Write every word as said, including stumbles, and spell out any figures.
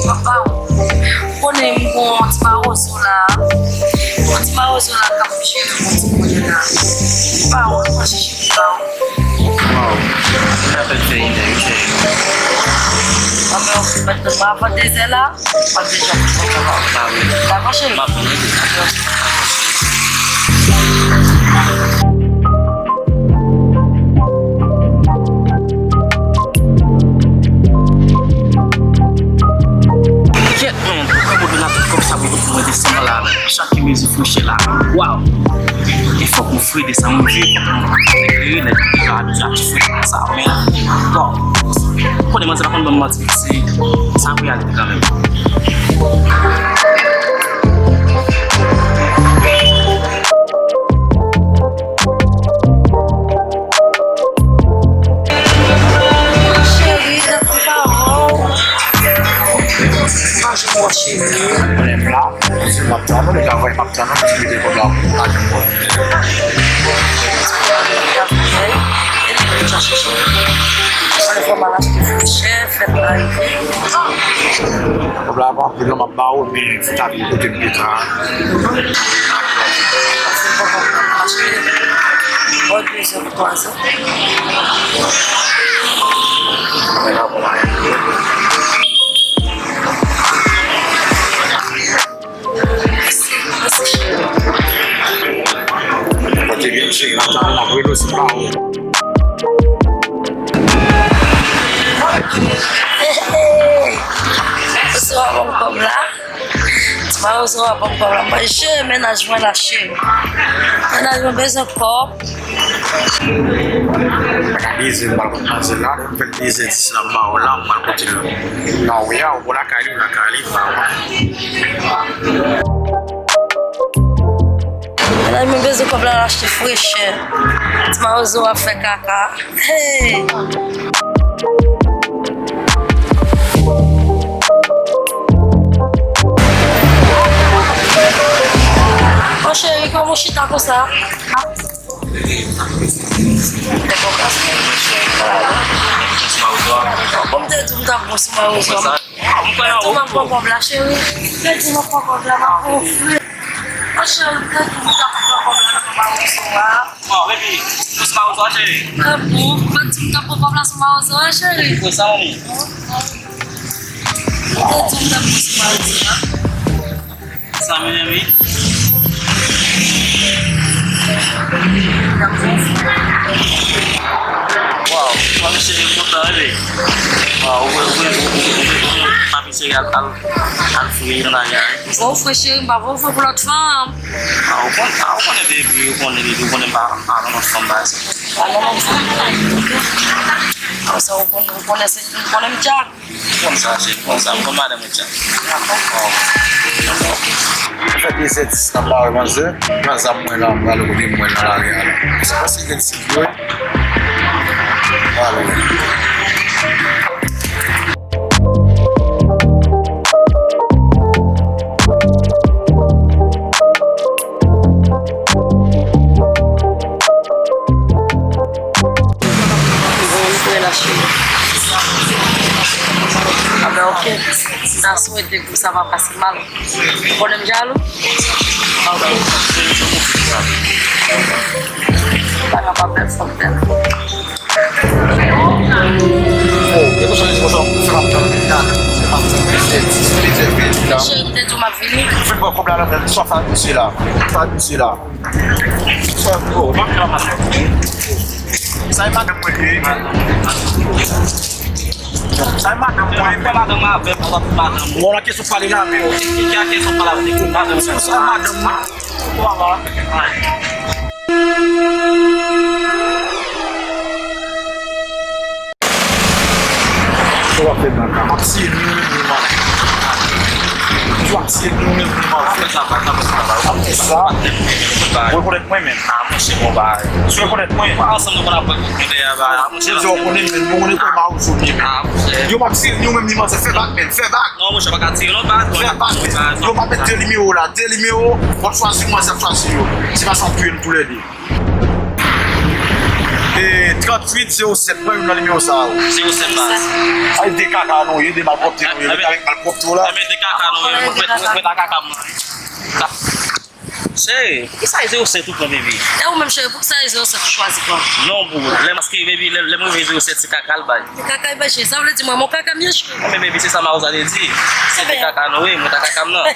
Papa, ou konnen m gon ti mawozo la. Gon ti mawozo la k ap jere yon ti kote la. Papa, ou pa chèche. Waw, sa fè fè inè, wi, cheri. Mwen, mwen, mwen, avan dezè la, m ap deja fè sa. Ba wi. Dakò, cheri? M ap vini. Kèt, men, ou pran modèl la tout kòb sa pou mwen desann la, men. Chak mezi fouche la. Waw! E fòk mwen frede sa, mwen vle fòk mwen eklere nèg ki deja abitye ak ti frede sa, men bon, konnen manzè pa konn ban m manti, se sa pou y ale kanmenm. Cheri, tankou pa wè w. Manje mwen cheri. Lèm la, si m ap tann ou, deja voye m ap tann ou, m te mete kòb la, pa janm wè. Mwen fè mal achte fouchè, fèt la rive. Kòb la pa anpil non, m ap ba ou, men fouta vin kote m gentan. Bò dezè pou twazè. Kote vin cheri, m ap tann ou, m ap rele w si m pa ou. Hey, hey. Ou sou a ban m kòb la? Ti mawozo a ban m kòb la. Mwen, je mennaj mwen la, cheri. Mennaj mwen bezwen kòb. Mwen ka dezè, m pral kot manzè la, lè m fè dezè dis la, m ba w la, m pral kote l. Non, wi, a, ou lakay li, ou lakay li, m ba w. Mennaj mwen bezwen kòb la, l achte frechè. Ti mawozo ap fè kaka. Hey! Mon cheri, kòman w chita konsa? Bon, m te di w m t ap bon sou mawozo a. Mwen kwè nan ou. Mwen pran kòb la, cheri. Mwen di mwen pran kòb la, mwen pran frè. Mwen cheri, mwen di mwen pran kòb la nan mawozo a. Bon, baby, nou sou mawozo a, cheri. Ah bon, mwen di mwen pran kòb la sou mawozo a, cheri. Ou kwè sa, manmi? Mwen di mwen pran sou mawozo a. Sa, mezanmi. Waw, mwen cheri kontan, wi. Waw, ou vle, ou vle, ou vle, ou vle, ou vle, papi cheri al, al, al fouye nan lari a, wi. Bon, frè cheri, m pa bon frè pou lòt fanm. Ah, ou konn, ah, ou konnen, baby, ou konnen, baby, ou konnen m pa, m pa nan lòt fanm, baz. Pa nan lòt fanm. Ah, sa, ou konnen, ou konnen, se, ou konnen m djab. Konn sa, cheri, konn sa, konn madanm ou dja. Mwen fè dezè dis nan bare manzè, pran zam mwen la, m prale kote mwen nan lari a la. Sa pase gen ti bwe. Prale. Bon, m prè la, cheri. A ben, oke. N a swete pou sa pa pase mal. Ou konnen m jalou? Oke. Pa nan pa bèl fòk bèl. Oh, e pou sa, e pou sa, m ap tann li la. M ap tann li, se, se, se, se, se, se, cheri, m te di w m ap vini. Fin bò kòb la nan men, swa fè dosye la. Fè dosye la. Sa e madanm mwen ye. Sa e madanm mwen ye. Madanm avè m, madanm. Bon, la kesyon pale la, men. Ki a kesyon pale avè m, madanm. Sa e madanm mwen. Sa w ap fè nan ka? M ap siye ni, ni, ni, man. Yo ap siye nou menm, nou ap fè sa, pa sa, pa sa. Ap fè sa. Ou rekonèt mwen menm? Ah, monchè, bon, ba. Si w rekonèt mwen? Ansanm nou konn ap wè kote a, ba, monchè. Yo di w konnen, men nou konnen kòman ou sou pye, men. Ah, monchè. Yo p ap siye nou menm, ni manzè, fè bak, men, fè bak. Non, monchè, pa ka tire non, ba. Fè bak, men. Yo p ap met de nimewo la, de nimewo, w ap chwazi, mwen, se ap chwazi yo. Se pa sa w ap touye nou toulède. E tranntuit zewo sèt, pran youn nan nimewo sa yo. Zewo sèt baz. Ay, de kaka nou ye, de malpwòpte nou ye, nou te avèk malpwòpte w la. Enben, de kaka nou ye, mwen, mwen, mwen, mwen ta kaka m nan. Cheri, poukisa e zewo sèt ou pran, baby? E ou menm, cheri, poukisa e zewo sèt ou chwazi pran? Non, boo, lè maske, baby, lè, lè m rive zewo sèt, se kaka l bay. Se kaka l bay, cheri, sa vle di mwen, mwen kaka m ye, cheri. Enben, baby, se sa Mawozo te di. Se de kaka nou ye, mwen ta kaka m nan.